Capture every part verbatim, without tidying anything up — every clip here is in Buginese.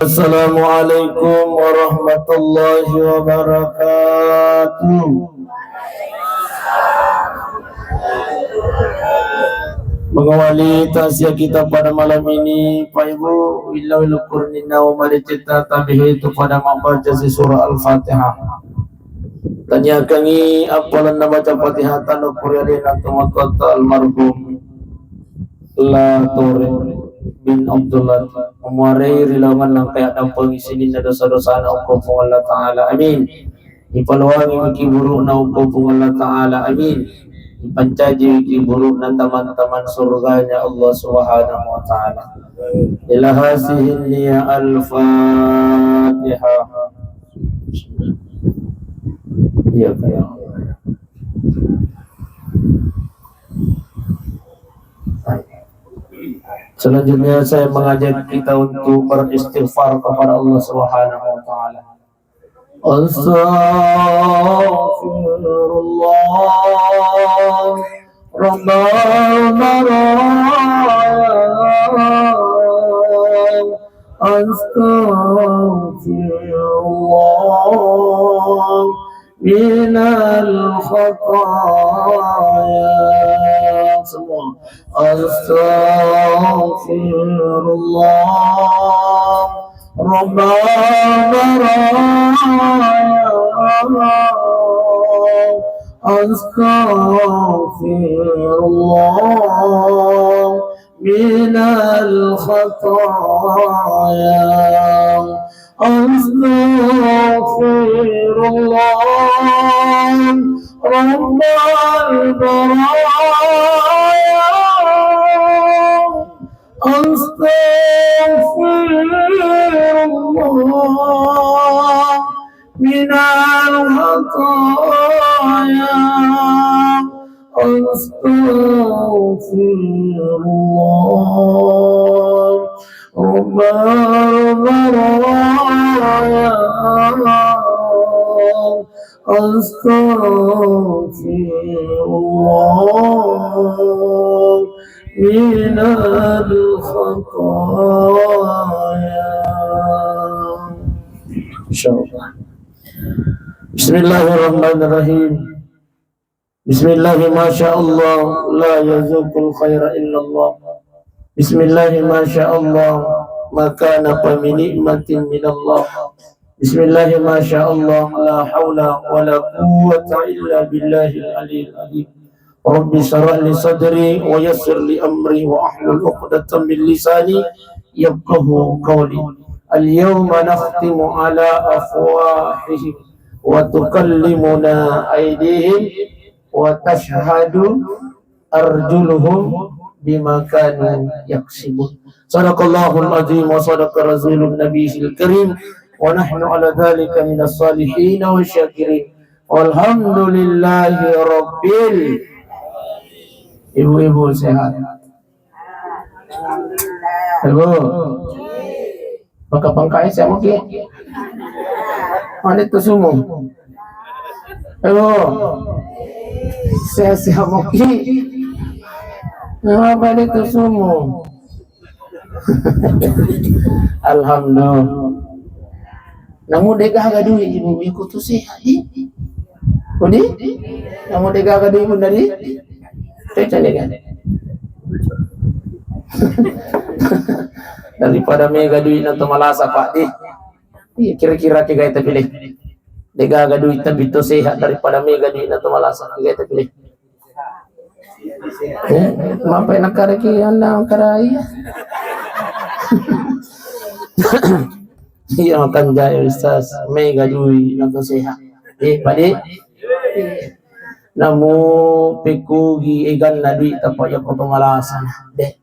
Assalamualaikum warahmatullahi wabarakatuh. Mengawali takziah kita pada malam ini, Pak Ibu, illa wal kurninna wa madecetta tabihe tu pada membaca si surah Al-Fatihah. Taniakangi appalanna baca Fatihah tanu kurialena tomatoatta almarhum La Tore bin Abdullah, muarei rilawangan nangkaya dampengi sininna dosa-dosana okko Puang Allah Ta'ala. Amin. Ipalowangi miki burukna okko Puang Allah Ta'ala. Amin. Ipancaji miki burukna taman-taman surganya Allah Subhanahu wa Ta'ala. Ila hazihin niyah, Al-Fatihah. Iya, iya. Selanjutnya saya mengajak kita untuk beristighfar kepada Allah Subhanahu wa Ta'ala. Astaghfirullah. Rabbal baraya. Astaghfirullah. Minal khataya. Semua. Astaghfirullah. Rabbal baraya. Astaghfirullah. Minal khataya. Astaghfirullah. Rabbal baraya. Astaghfirullah. Minal khataya. Astaghfirullah. Rabbal baraya. Astaghfirullah. Minal khataya. Insyaallah. Bismillahirrahmanirrahim. Bismillahi masya Allah, la yazuqul khaira illallah. Bismillahi masya Allah, ma kana fa bi ni'matin minallah. Bismillahi masya Allah, la haula wala quwwata illa billahil aliyil azim. Rabbi syrah li sadri wa yassir li amri wa ahlul uqdatan min lisani yafqahu qawli. Al-yawma nakhtimu ala afwahihim wa tukallimuna aydihim wa tashhadu arjuluhum bima kanu yaksibun. Sadaqallahul azim wa sadaqa rasulun nabiyil karim wa nahnu ala dzalika minas salihin wa syakirin. Walhamdulillahi rabbil. Ibu-ibu sehat? Ibu. Maka pangkai siapa ki? Mana tu sumu? Ibu. Sehat-sehat moki. Apa ni tu sumu? Alhamdulillah. Namu degaga dui ibu, iku tu sehat di. Kodi? Namu degaga dui ibu dari? Cocok dega. Daripada mega dui na to malasa, Pak, di. Iya, kira-kira tiga itu pilih. Degaga dui tapi to sehat daripada mega dui na to malasa, tiga itu pilih. Eh, mapai nakaraki anda makarai. Iya, makan jaya Ustaz, mega dui na to sehat. Eh, pade. Namu pekugi eganna dui tapa ya koto malasan. Deh.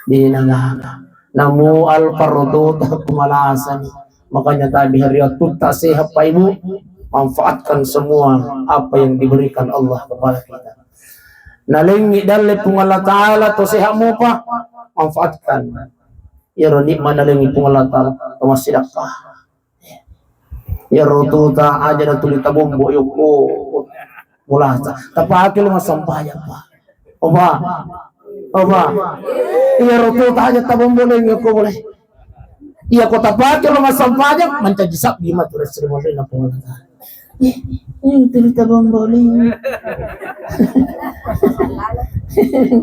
Di nagaga. Namu alpardo to kumalasani. Makanya tadi hari waktu tak sehat Pak Ibu, manfaatkan semua apa yang diberikan Allah kepada kita. Nalengi dalle Puang Allah Ta'ala to sehat mupa, manfaatkan. Iyaro nikmat nalengi Puang Allah Ta'ala, to massidakka. Iyaro tuta aja na tuli tabombo yoko mulasa. Tapake lu masampajang, Pak. Oba. Oba. Iyaro tuta aja tabombo leng yoko mulai. Iya ko tapake lo massempajang, mancaji sabbi matu ri esso ri munrinna Puang Allah Ta'ala. Eh, eh, cerita bomboli.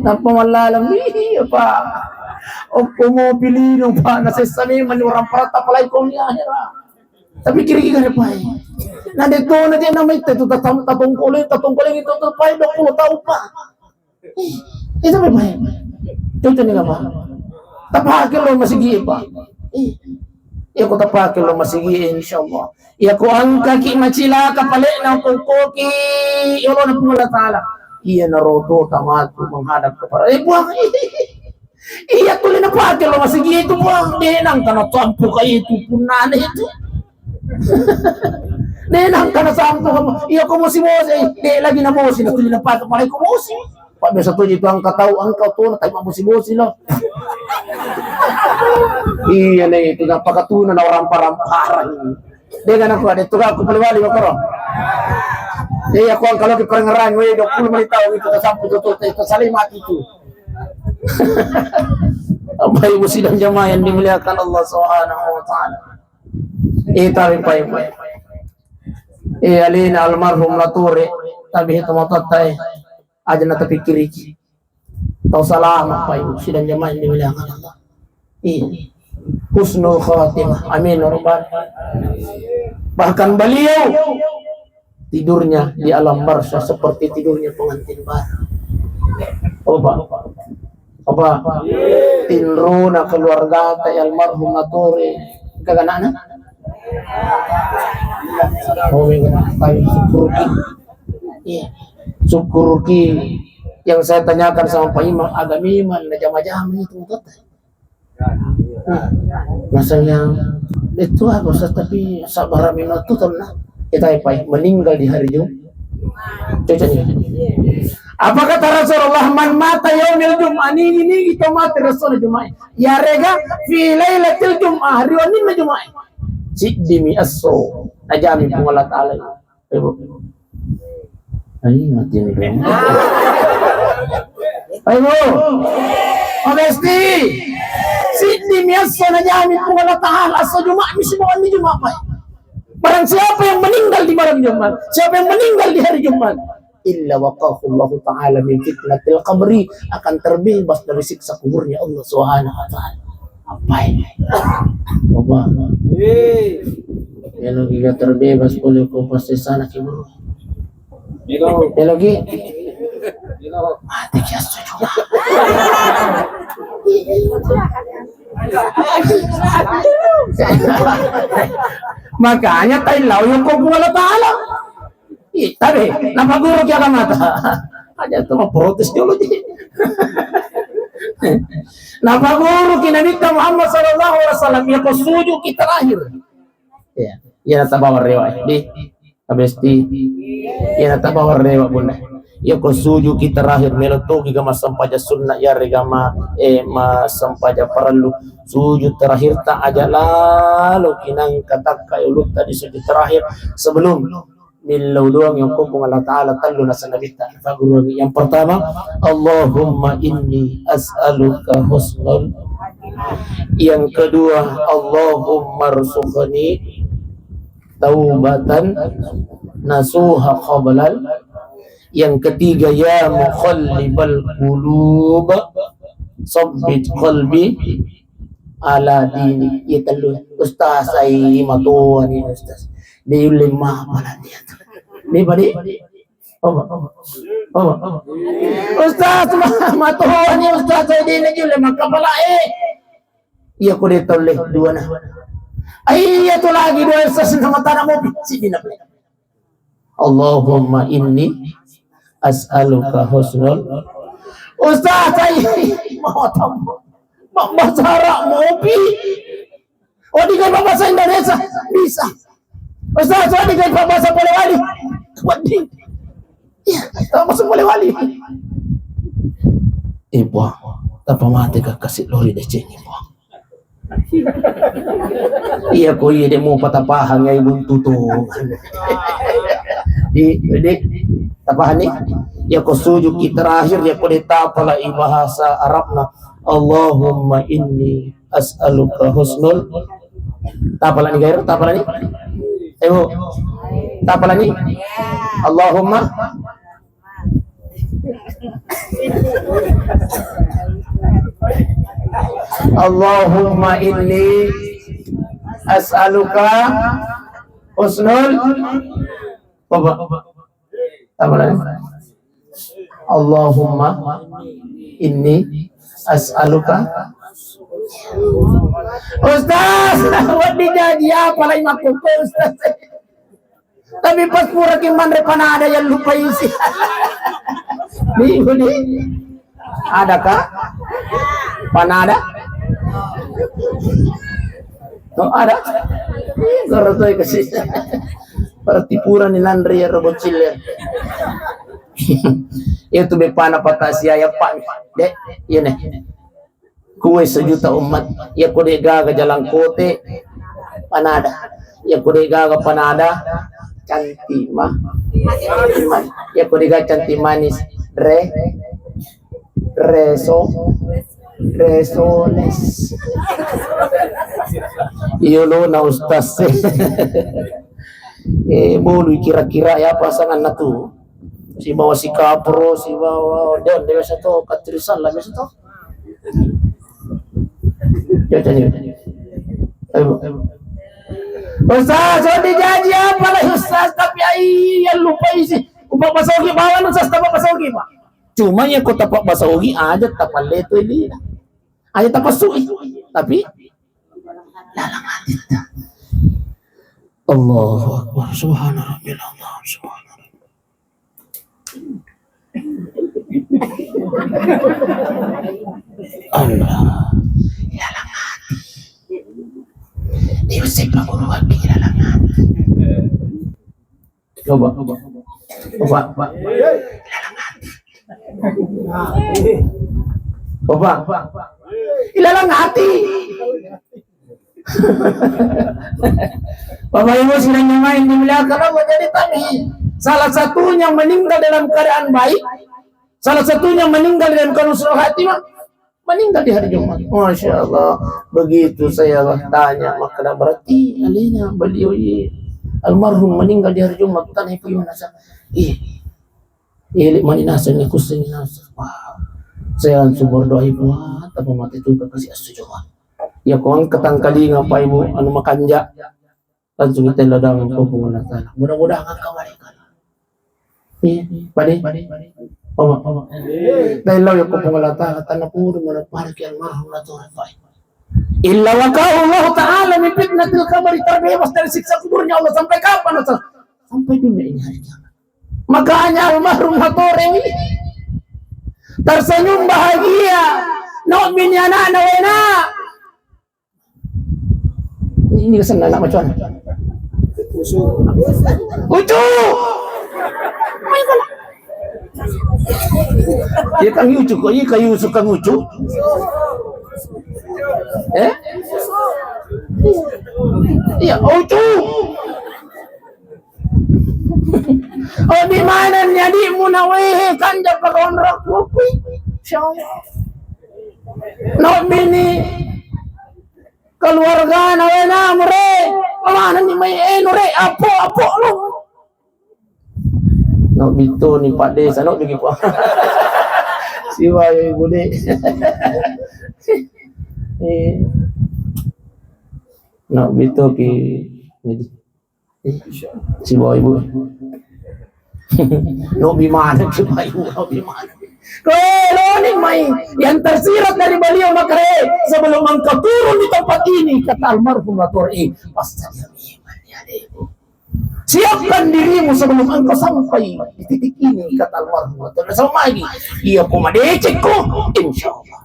Nappa mallalang, iya, Pak. Okko mopi lino, Pak, nasessa memang ni orang parata apalagi ko ni akhirat. Tapi kira-kira, Pak. Na de to na de na maitta itu tatam-, tatongkole, tatongkole itu tuh, Pak, dua puluh tahun, Pak. Eh, itu apa, Pak? Itu nih apa? Tapake lo masigi, Pak. Eh, iya ko tapake lo masigi, insyaallah. Iya ko engkaki macilaka palekna, ko koki, ya Allah, Puang Allah Ta'ala. Iya, naroto tamatu menghadap kepada, eh, Puang. Iya, tuli napake lo masigi itu, Puang. De nangka natampuka itu punnana itu. De nangka natampuka. Iya ko mosi-mosi, de lagi na mosi, na tuli napake pale ko mosi. Pak, biasa tu itu engka tau, engka tu, tapi mosi-mosi lo. Iya, nih, itu napakatuna na orang parang-parang. De nangka de tu aku pale wali makoro. Iya, ko engka lo ki parengngerang, weh, dua puluh menit tau itu, tasampu tu, tu, tu, saling mati tu. Bapak Ibu sidang jamaah yang dimuliakan Allah Subhanahu wa Ta'ala. Eh, tapi, Pak, Pak. Eh, alina almarhum Lature, tapi itu mototta, eh, aja na tapikiriki. Tau salama, Pak, Ibu sidang jamaah yang dimuliakan Allah. Iya. Husnul khatimah. Amin, ya Rabbal. Bahkan beliau tidurnya di alam barzah seperti tidurnya pengantin baru. Apa? Apa? Tinrona keluargata almarhum Lature. Kagak anakna? Oh, iya, ayo, syukuruki. Iya. Syukuruki yang saya tanyakan sama Pak Imam, agak memang na jama-jama itu, betul? Nah, masalah itu apa, Ustaz? Tapi sabar, minum tuh, tenang. Kita apa, meninggal di hari Jumat. Cocok ya? Apa kata Rasulullah? "Man mata yaumil jum'ah," nigi-nigi to mate Rasul Jumat. Yarega fi lailatil jum'ah, ri wenninna Jumat. Siddimi esso najami Puang Allah Ta'ala. Ayo, Bu. Ayo, mati ini dong. Ayo, Bu. Oh, Besti. Siddimi esso najami Puang Allah Ta'ala, esso Jumat, misi bawa ni Jumat, Pak. Barang siapa yang meninggal di malam Jumat, siapa yang meninggal di hari Jumat, illa waqahullahu ta'ala min fitnatil qabri, akan terbebas dari siksa kuburnya Allah Subhanahu wa Ta'ala. Apa ini? Apa? Kalau kita terbebas, boleh kau pasti sana ke buru. Hello, Ki. Mati, Ki, asu juga. Makanya tai lau yang kau Puang Allah Ta'ala. Ih, tapi, napa guru ki agamata? Aja tu mau protes dulu ji. Napa guru ki Nabi Muhammad sallallahu alaihi wasallam, ya ko sujud ki terakhir. Ya, ya, tabawa rewa, di, Abesti. Ya, tabawa rewa, Bunda. Ya ko sujud ki terakhir, melo togi ga massempajang sunna, ya regama, eh, massempajang parellu. Sujud terakhir ta aja lalo kinang katakka ulutta di sujud terakhir sebelum millau doang yang Puang Allah Ta'ala tellu nasa Nabitta. Yang pertama, Allahumma inni as'aluka husnul. Yang kedua, Allahumma rzuqni taubatan nasuha qablal. Yang ketiga, ya muqallibal qulub, sabbit qalbi ala dini. Iya tellu. Ustaz, ai matoani, Ustaz. Di ulle mapala dia. Di badi. Oh, oh, oh. Ustaz, ma-, matoani, Ustaz, ai dina ulle makapala, eh. Iya ko de tolle dua na. Ai, iya tu lagi dua, Ustaz, nama tanah mau bicik dina. Allahumma inni as'aluka husnul. Ustaz, saya mau tambah. Bahasa Arab mopi. Oh, di bahasa Indonesia bisa. Ustaz, oh, di bahasa Polewali. Waduh. Iya, bahasa Polewali. Ibu, apa mati kak kasih lori deceng, Ibu? Iya ko iya de' mupa tapahang, ai buntu tu. Di, di, tapahang ni? Iya ko sujud ki terakhir, iya ko de' tapalai bahasa Arabna. Allahumma inni as'aluka husnul. Tapalani gairo, tapalani. Ayo. Tapalani. Allahumma. Allahumma inni as'aluka husnul. Coba. Apa lagi? Allahumma inni as'aluka. Ustaz, wedding jaji apa lagi makkukku, Ustaz? Tapi pas pura ki manre panada yang lupa isi. Bingung nih. Ada kah? Panada? Oh, ada. Ih, goro toi kasi. Berarti pura ni nanre ya robocil ya. Itu bepana patah siaya, Pak. Dek, iya nih. Kue sejuta umat, iya ko de gaga jalan kote, panada. Iya ko de gaga panada, cantik mah. Iya ko de gaga cantik manis, re, reso, resoles. Iyo lo na ustaz. Eh, bolu kira-kira ya pasangan na tu. Sibawa sikapro, sibawa don, biasa to, katrisan lah biasa to. Ya, tanya. Ayo. Ustaz, so dijaji apa lah Ustaz? Tapi ai yang lupa isi. Upa pasogi bawa Ustaz, tapa pasogi, Pak. Cuma ya kota Pak pasogi aja tapa leto ini. Aja tapa sui. Tapi dalam hati. Allahu Akbar. Subhana Rabbil Azim. Subhana Rabbil Allah. Ilalang hati. Dia mesti pengurus hati ilalang hati. Coba, coba. Coba, coba. Ilalang hati. Coba. Ilalang hati. Bapak Ibu sidang jamaah yang dimuliakan Allah, jadi tadi salah satunya meninggal dalam keadaan baik, salah satunya meninggal dalam keadaan husnul khatimah, meninggal di hari Jumat. Masya Allah, begitu saya tanya, maka berarti alena beliau ini almarhum meninggal di hari Jumat, tanya ibu gimana sa? Iya. Ili mani naseng, kuseng naseng. Wah, saya langsung berdoa, ibu, ah, tapi mati juga kasih asu Jumat. Ya, ko engka tangkalinga, Pak, Ibu, anu makanja. Langsung kita ladang ko Puang Allah Taala. Mudah-mudahan engka malaikat. Iya, pade. Oma, oma. Dai lao ya ko Puang Allah Taala, tanah pura mana pada ki almarhum la tore, Pak. Illa waqahu Allah Taala min fitnatil qabri, terbebas dari siksa kuburnya Allah sampai kapan, Ustaz? Sampai dunia ini hari kiamat. Makanya almarhum Matore ini tersenyum bahagia. Nok bini anak-anak wena. Ini kesenna anak macuan. Ucu. Iya, Kang Ucu kok, iya, Kang Ucu, Kang Ucu. Eh? Iya, Ucu. Oh, di mana nyadi munawehe kan japa konrak kopi. Insyaallah. No bini keluarga na wena mure. Mana ni mai enu re, apo, apo lo. No bitu ni Pak Desa, no bigi Pak. Siwa ya Ibu De. Eh. No bitu ki. Sibawa Ibu. No bimana, sibawa Ibu, no bimana. Koe loni mai. Yang tersirat dari beliau makare, sebelum engkau turun di tempat ini, kata almarhum Matore, pasti iman ya adikku. Siapkan dirimu sebelum engkau sampai di titik ini, kata almarhum Matore. Sama lagi, iya, ku madecekku, insya Allah.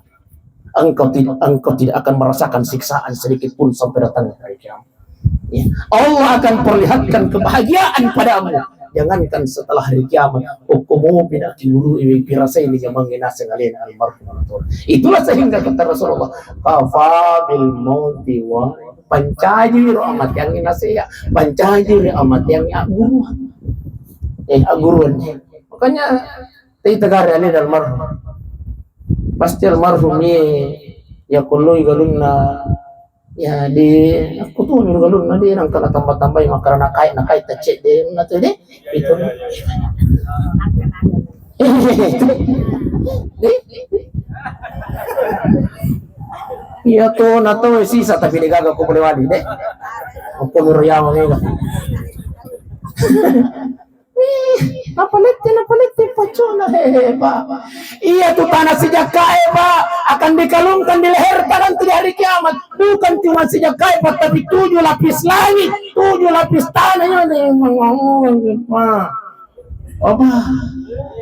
Engkau tidak, engkau tidak akan merasakan siksaan sedikit pun sampai datang hari kiamat. Ya. Allah akan perlihatkan kebahagiaan padamu. Jangankan setelah hari kiamat, hukumu pinaki dulu iwi pirasa ini jamang naseng alena almarhum. Itulah sehingga kata Rasulullah, "Kafa bil mauti wa," pancaji ro amatiang nasea, pancaji ro amatiang agguruan. Eh, agguruan. Makanya, tei tegare alena almarhum. Pasti almarhum ye, ya kulloi galunna Ya, di aku tu nyuruh galunna di nang kena tambah-tambahi makkara nakai, nakai tecek de, na tu de, itu. Iya tu, na tu sisa tapi de gaga ko boleh wali de. Aku nyuruh ya mega. Ih, napalette, napalette paccuna. Hehe, Pak. Iya tu tanah sejakkae, Pak, akan dikalungkan di leherta nanti di hari kiamat. Bukan cuma sejakkae, Pak, tapi tujuh lapis langit, tujuh lapis tanah. Iya nih, Pak. Apa?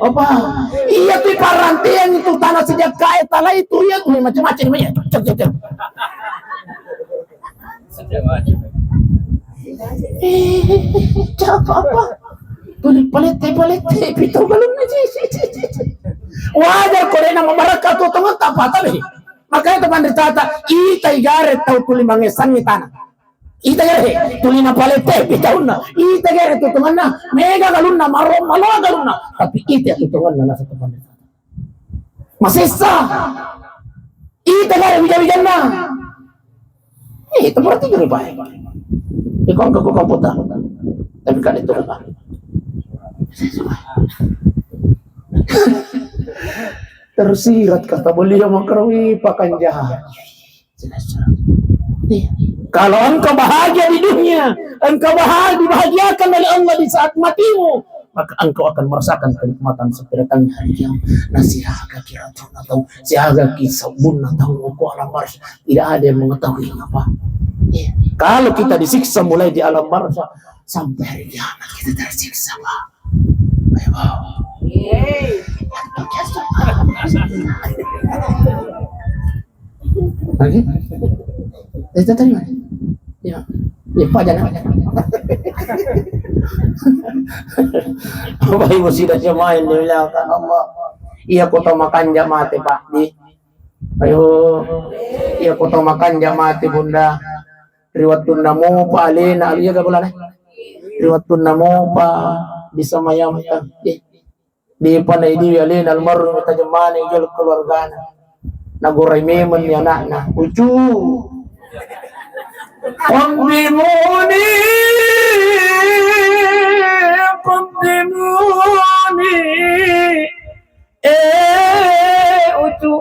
Apa? Iya tu paranteang itu tanah sejakkae, tala itu iya tu macam-macam iya. Cek, cek, cek. Eh, cakap apa? Tuli palette, palette, pitu galunna, ci, ci, ci, ci, ci. Wajar ko dena mabarakka tu tongetta, apa tabe. Makanya teman ditata, ita igare tau tuli mangesangi tanah. Ita gare tuli na palette, pitaunna. Ita gare tu tongenna, mega galunna, maro, maloa galunna. Tapi ita tu tongenna nasa teman ditata. Masessa. Ita gare wija-wijanna. Eh, itu berarti guru baik. Iko engka ko komputer. Tapi kan itu apa? Tersirat kata beliau, Makarawi, pakan jahat. Iya. Kalau engkau bahagia di dunia, engkau bahagia, dibahagiakan oleh Allah di saat matimu, maka engkau akan merasakan kenikmatan sampai datangnya hari kiamat. Nah, siaga kira tahu, siaga kisah bun tahu, ko alam barzah. Tidak ada yang mengetahui apa. Iya. Kalau kita disiksa mulai di alam barzah sampai hari kiamat, kita tersiksa, Pak. Ayo, Pak. Lagi? Eh, itu tadi mana? Ya. Ya, Pak, jangan. Bapak Ibu sidang jamaah yang dimuliakan Allah. Iya, kota makan jamaah, Pak. Di. Ayo. Iya, kota makan jamaah, Bunda. Ri wettunna mopa alena, alu jaga bolana. Ri wettunna mopa disamayamkan. Eh, depa naidiwi alena almarhum tajemmana ijol keluargana. Nagorai memeng ni anakna. Ucu. Qaddimuni, qaddimuni. Eh, ucu.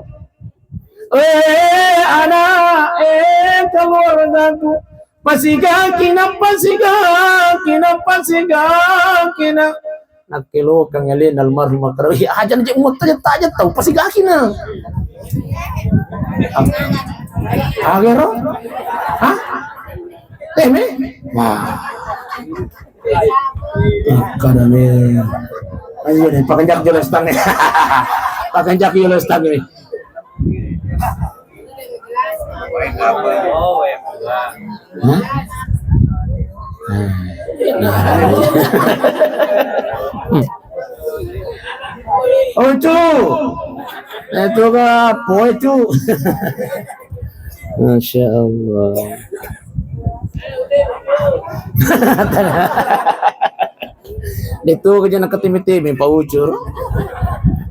Eh, anak, eh, keluargaku. Pasigakina, pasigakina, pasigakina. Nakkelokang alena almarhum Makarawi. Aja na je muattaja-taja tau, pasigakina. Agero? Hah? Eh, me? Wah. Kada me. Ayo deh, pakanjak jelas tangi. Pakanjak jelas tangi. Hah? Ocu. Itu apa, Ocu? Masya Allah. Itu kerja nak ketimi-timi, Pak Ucur.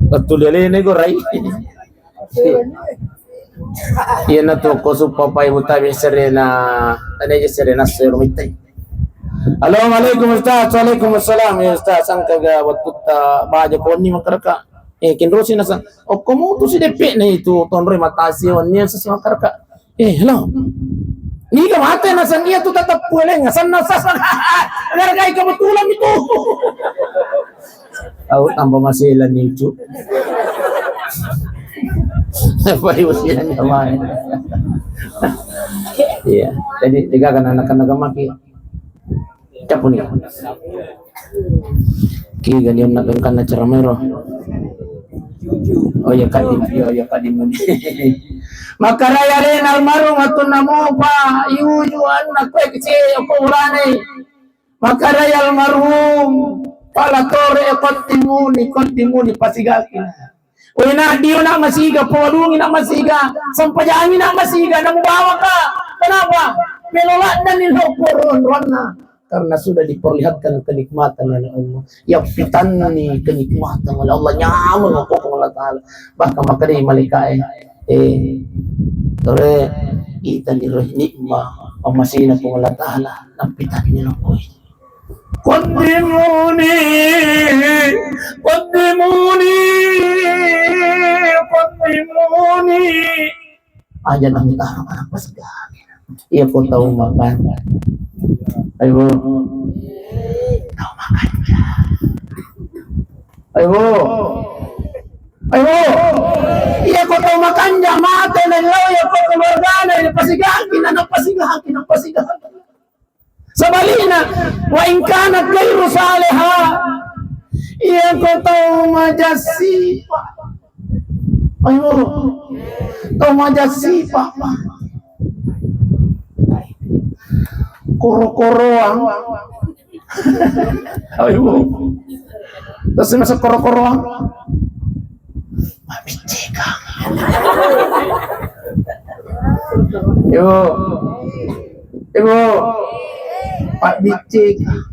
Betul dia ini gorai. Iya na tu ko supaya Ibu tabe serena, tadi aja serena seru mitai. Assalamualaikum Ustaz. Waalaikumsalam ya Ustaz. Sangka ga waktu ta baja koni makaraka. Eh, kinrosi nasa. Oh, kamu tu si depe na itu tonroi matasi wani sasa makaraka. Eh, hello. Niga mate naseng iya tu tetep pueleng, senna sasa. Ngargai kebetulan itu. Au tambah masih lani ucu. Apa ibu siang main? Iya, jadi tiga kan anak-anak maki. Capuni. Ki gani onna kan acara mero. Oh ya kadim, iya iya kadim. Maka raya rena almarhum atau namo pa iuju anak kue kecil ko urane. Maka raya almarhum pala tore qaddimuni, qaddimuni pasigakina. Wena dio nak masiga, podungi nak masiga, sempajangi nak masiga, namu bawa ka. Kenapa? Melola dan ni lo poron ronna. Karena sudah diperlihatkan kenikmatan oleh Allah. Ya pitanni kenikmatan oleh Allah, nyaman Allah Taala. Bahkan maka dari malaikat eh, eh, tore Itani roh nikma pammasena Puang Allah Ta'ala, nampitani lokoi. Qaddimuni, qaddimuni, qaddimuni. Aja nang taro mana pas gami. Iya ko tau makan. Ayo. Tau makan. Ayo. Ayo. Iya ko tau makanja mate nallau iya ko keluargana, iya pasigaki, nana pasigaki, nana pasigaki. Sebalikna, wa in kana ghairu saliha, iya ko tau majasipa. Ayo. Tau majasipa. Koro-koroang. Ayo. Terus masa koro-koroang. Mabiccekang. Ibu. Ibu. Mabiccekang.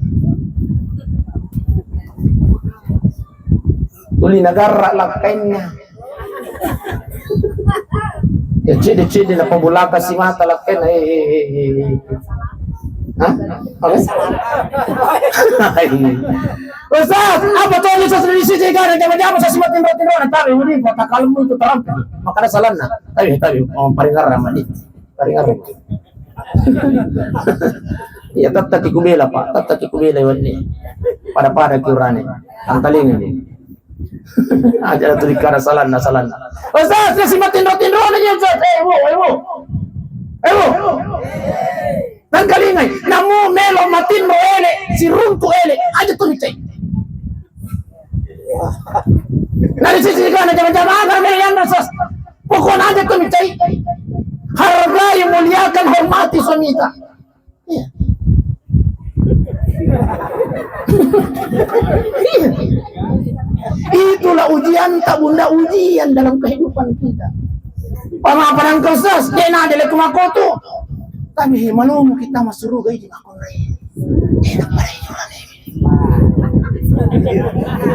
Tuli nagarra lakkainna. Ya, cedde-cedde na pabulaka si mata lakkainna. Eh, eh, eh, eh, eh. Hah? Apa? Ustaz, apa tuh Ustaz dari sisi gara jama-jama saya simak tindro-tindro na tabe mudi kota kalmu itu terang. Makanya salanna. Tabe, tabe, oh, paringarra mani. Paringarra. Ya, tattaki kubela, Pak. Tattaki kubela, Iwan, nih. Pada-pada kiurane. Angkalinga, nih. Aja tu dikara salanna, salanna. Ustaz, kasi matinro-tinro na iya, Ustaz. Eh, wo, eh, wo. Eh, wo. Tangkalingai, namu melo matinro ele, siruntu ele, aja tu micai. Nari sisi kana jama-jama agar melo yang Ustaz. Pokoknya aja tu micai. Hargai, muliakan, hormati suami kita. Iya. Iya. Itulah ujian, tak bunda, ujian dalam kehidupan kita. Pama padang khusus, dia nak ada lagi makoto. Tapi malu kita masuk surga ini makoto. Enak pada itu lah.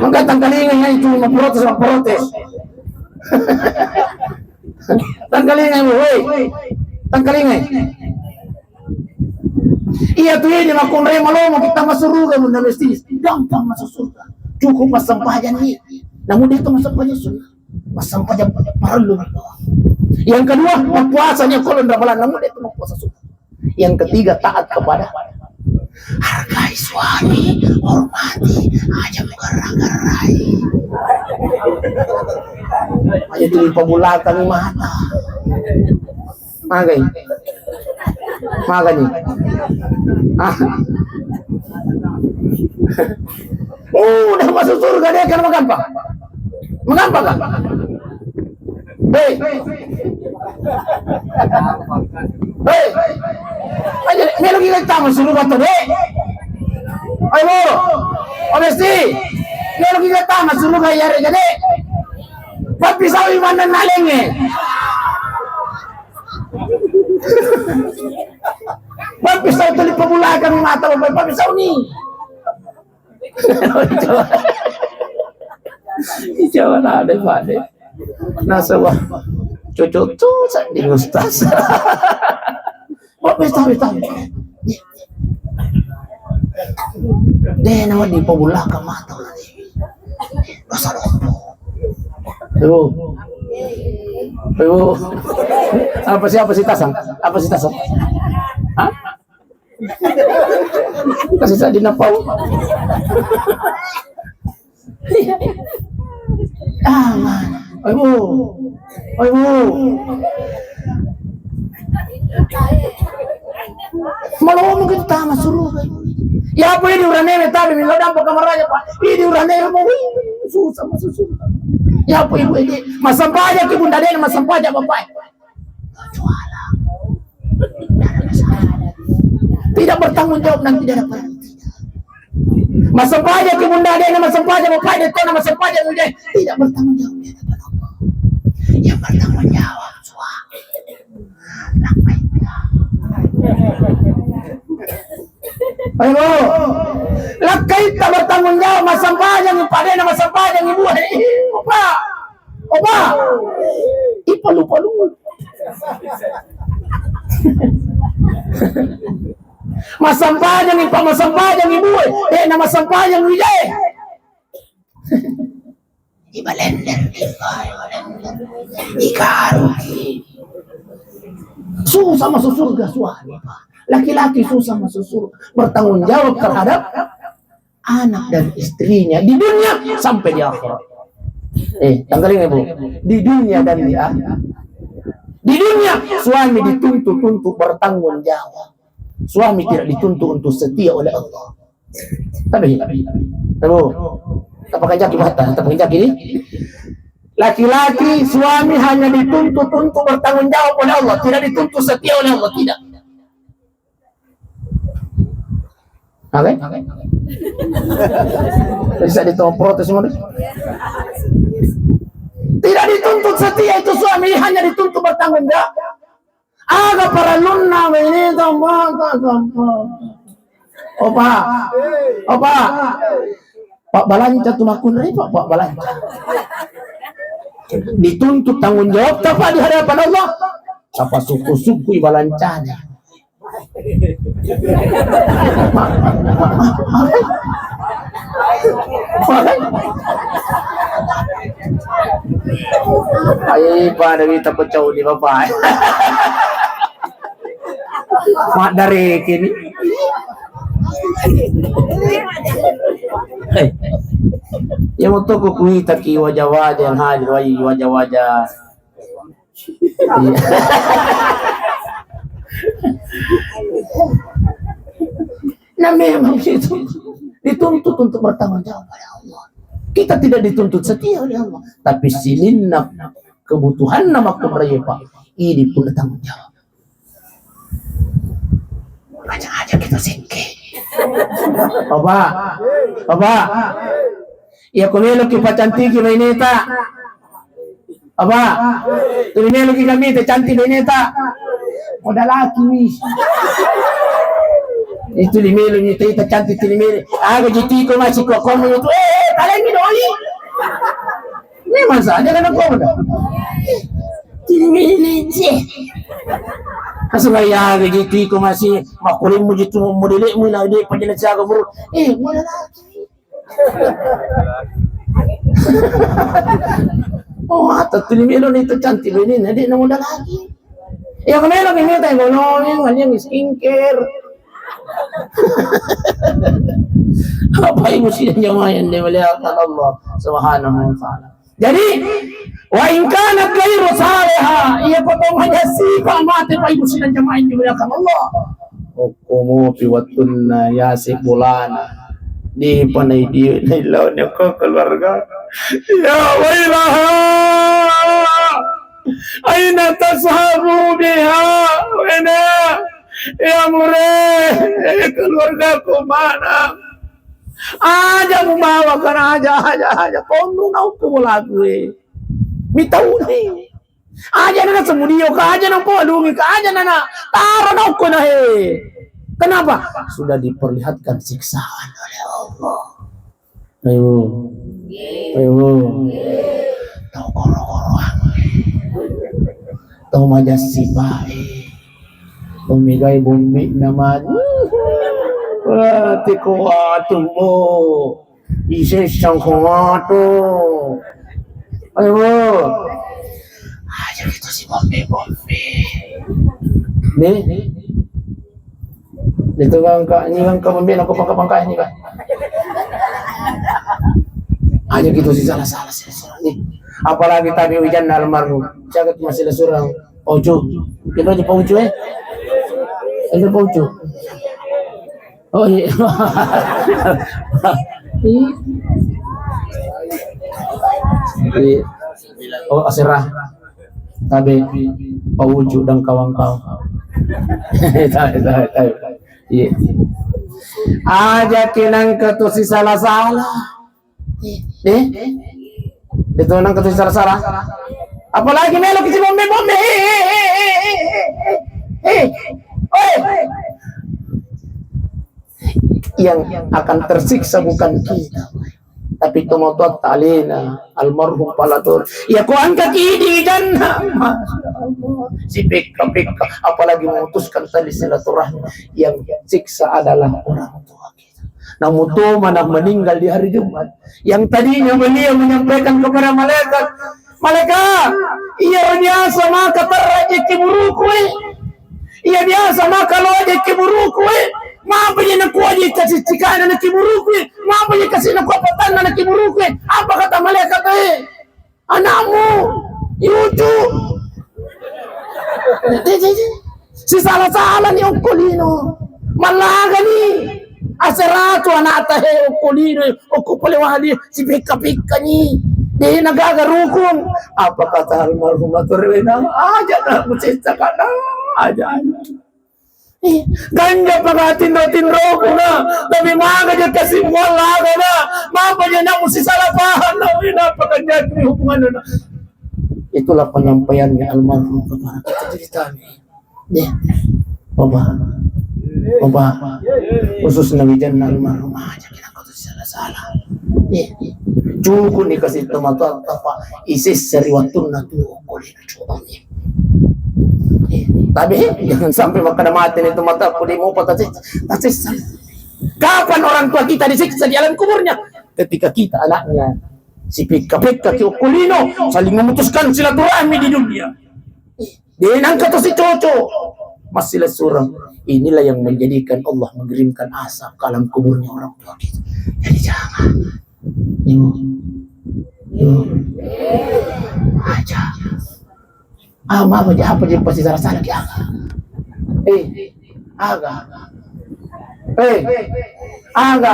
Maka tangkalinga itu memprotes, memprotes. Tangkalinga, woi. Tangkalinga. Iya tu ini makunrai malomo kita masuk surga, bunda, mesti gampang masuk surga. Cukup massempajang ni. Namun dia tu massempajang sunnah. Massempajang parellu. Yang kedua, mapuasanya kolon Ramalan, namun dia tu mapuasa sunnah. Yang ketiga, taat kepada, hargai suami, hormati, aja mugarra-garrai. Aja tu pabulakang mata. Magai. Magani. Ah. Oh, udah masuk surga dia kan magampang. Magampang kan? Hei. Hei. Aja, melo kita tama surga to, dek. Ayo, Bro. Oh, mesti. Melo kita tama surga ya, dek. Tapi sawi mana nalenge. Pappisau tuli pabulakang mata, Bapak, pappisau ni. Coba. Coba na deh, Pak, deh. Nasaba. Cucu tu sa di Ustaz. Pappisau, pappisau. Deh, nawa di pabulakang mata. Dosa lompo. Ibu. Ibu. Apa sih, apa sih tasang? Apa sih tasang? Hah? Kasih saya dinapau. Ah, man. Ayo. Ayo. Malomo kita tama suruga. Ya apa ini urane tabe mi lo dampa kamaraja, Pak. Ini urane mau susah masuk surga. Ya apa ibu ini? Masampaja ki bunda dena, masampaja bapak. Tidak bertanggung jawab nanti di hadapan Allah. Masampaja ki bunda dena, masampaja bapak dena, masampaja bunda, tidak bertanggung jawab di hadapan Allah. Yang bertanggung jawab suami. Ayo, lakkaitta bertanggung jawab, massempajang padena, massempajang ibu, eh, opa, opa, ipa lupa lu. Massempajangngi, Pak, massempajangngi bue, eh, na massempajangngi jae. Ibalender, ibalender. Ikaruki. Susah masuk surga suami, Pak. Laki-laki susah masuk surga. Bertanggung jawab terhadap anak dan istrinya di dunia sampai di akhirat. Eh, tanggalin, Ibu. Di dunia dan di akhirat. Di dunia, suami dituntut untuk bertanggung jawab. Suami tidak dituntut untuk setia oleh Allah. Tapi, tahu, tapakanjaki mata, tapakanjaki ini. Laki-laki, suami hanya dituntut untuk bertanggung jawab oleh Allah, tidak dituntut setia oleh Allah, tidak. Oke? Bisa ditompro tuh semua. Tidak dituntut setia itu suami, hanya dituntut bertanggung jawab. Aga parellunna baineta, Pak, Pak, Pak. Oh, Pak. Oh, Pak. Pak Balanca tu makkunrai, Pak, Pak Balanca. Dituntut tanggung jawab, Pak, di hadapan Allah. Apa suku-suku balancanya? Ai, pada kita pecah di bapak. Mak dari kini. Eh, ya mau toko kuita ki wajah-wajah yang hadir, wajah- wajah-wajah. Iya. Nah, memang itu dituntut untuk bertanggung jawab pada Allah. Kita tidak dituntut setia oleh Allah, tapi sininna kebutuhanna makkunrai, Pak, ini pun tanggung jawab. Aja-aja kita singke. Bapak, Bapak, iya, ko meloki pacantiki maineta. Apa? Tuli meloki kami te cantik beneta. Modalaki wi. Itu li melo ni te cantik tuli melo. Aga jitiko masih kok kamu itu. Eh, talengi doli. Ini masa aja kan aku udah. Tuli melo je. Asal ya aga jitiko masih makulimu jitu modelmu lah dia pajana jaga bro. Eh, modalaki. Oh, ata tuli melo ni tu cantik lo ini, na de' na modalaki. Iya, ko melo ni meta yang gunung, yang skincare. Apa ibu sidang jamaah yang dimuliakan Allah Subhanahu wa Ta'ala? Jadi, wa in kanat ghairu salihah, iya, ko to maja sipa mate, Pak, ibu sidang jamaah yang dimuliakan Allah. Okko mopi wettunna yase bolana. Di panai di nailauni ko keluarga. Ya wailaha. Aina tashabu biha. Wena. Ya mure. Keluargaku mana? Aja mubawa kan aja, aja, aja. Konru naukku lagu e. Mitauni. Aja nana semudio ka, aja nang poalungi ka, aja nana taro naukko na he. Kenapa? Sudah diperlihatkan siksaan oleh Allah. Ayo. Ayo. Tau koro-koroang. Tau maja sipae. Tomigai bombi nama. Wah, tiko watu, oh. Isessang ko matu. Ayo. Aja kita si bombe-bombe. Nih. Itu bangka, ini bangka bombe, aku pangka-pangka ini, Pak. Aja kita si salah-salah, salah-salah. Nih. Apalagi tadi hujan almarhum. Jagat masih surang. Ojo. Kita aja Pak Ucu, eh. Itu Pak Ucu. Oh, iya. Iya. Iya. Oh, aserah. Tabe, Pak Ucu dan kawan-kawan. Tabe, tabe, tabe. Iya. Aja kenang ke tu si salah-salah. Eh, itu nang ketu salah-salah. Apalagi melo kici bombe-bombe. Eh, eh, eh, eh, eh, eh, eh. Oi. Yang akan tersiksa bukan kita, Tapi tomatoatta alena almarhum palatur. Ya ko angka ki di janna. Masya Allah. Si pekka-pekka, apalagi memutuskan tali silaturahmi yang siksa adalah orang tua kita. Namun tuh mana meninggal di hari Jumat. Yang tadinya beliau menyampaikan kepada malaikat, "Malaikat, iya biasa maka terjadi buruku, eh." Iya biasa maka loje ki buruku, eh. Mapa je nakuaje kasi cikana na ki buruku, eh. Mapa je kasi nakua patanna na ki buruku, eh. Apa kata malaikat, eh? Anakmu, cucu. Si salah-salah ni okko lino. Mallaga ni. Aseratu anakta he okko lino, okko polewali. Si pekka-pekka ni. De nagaga rukun. Apa kata almarhum atur wena? Aja na musessa kana. Aja. Eh, ganja paga tinro-tinroku na. Tapi maga je kasi muallaga na. Mapa je na musi salah paham na wena apa ganja hubungan na. Itulah penyampaiannya almarhum kepada kita ceritanya. Ya. Bapak. Bapak. Khususnya wijanna almarhum aja kita kau tuh salah-salah. Ya. Cukup nih kasih tomatoatta, Pak. Isessa ri wattunna tu okkolina cukup nih. Ya. Tapi jangan sampai makkada mate nih tomatoakku di mupa tasis-, tasissa. Kapan orang tua kita disiksa di alam kuburnya? Ketika kita anaknya si pekka-pekka ki okkolino saling memutuskan silaturahmi di dunia. De nangka to si cocok. Masih surang. Inilah yang menjadikan Allah mengirimkan azab ke alam kuburnya orang tua kita. Jadi jangan. Ibu. Ibu. Aja. Ah, maaf aja, apa aja pasti salah-salah ki aga. Eh, aga. Eh, aga.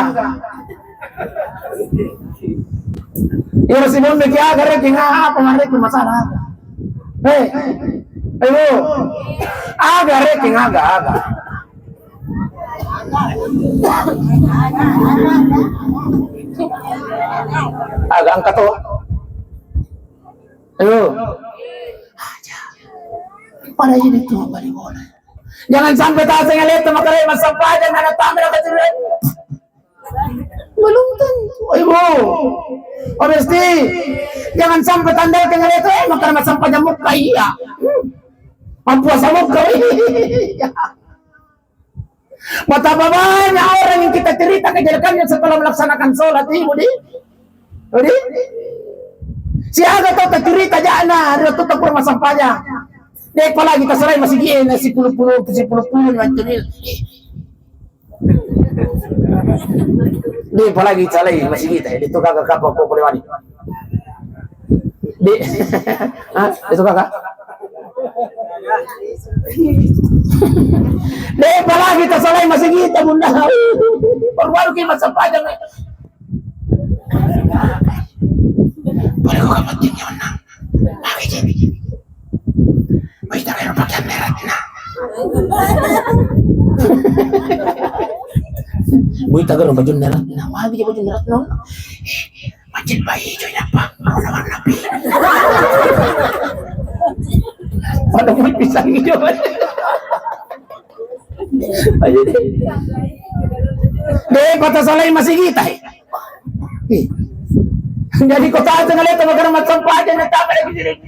Iro si bondo ki aga, reki nga apa, mareki masalah aga. Eh, ayo. Aga, reki nga aga, aga. Aga angkat to. Ayo. Aja. Pada ini tuh bali bola. Jangan sampai taseng aleta makare massempajang anak tamera kecil. Belum tentu. Ibu. Oh, mesti. Jangan sampai tandai dengan itu, eh, makare massempajang mukka iya. Hmm. Mampuasa mukka iya. Betapa banyak orang yang kita cerita kejelekannya setelah melaksanakan sholat, Ibu di? Ibu di? Siaga tau kita cerita jana, hari waktu kita kurang massempajang. Dek, apalagi kita selain masih gini, si puluh-puluh, si puluh-puluh macam ini. Dek, apalagi selain masih kita, itu kagak kapal kau boleh wani. Dek, hah? Itu kagak? Dek, apalagi kita selain masih kita, Bunda. Baru-baru kita massempajang. Boleh kau kamu tinggi menang. Pakai jadi. Wih, tak kira pakaian merah, nah. Wih, tak kira baju merah, nah. Wah, dia baju merah, no. Eh, macet bayi, cuy, apa? Warna-warna pink. Pada mau pisang hijau. Ayo deh. Dek, kota salai masih kita, eh. Ih. Jadi kota aja ngeliat sama karena macam aja, nyata pada gitu deh.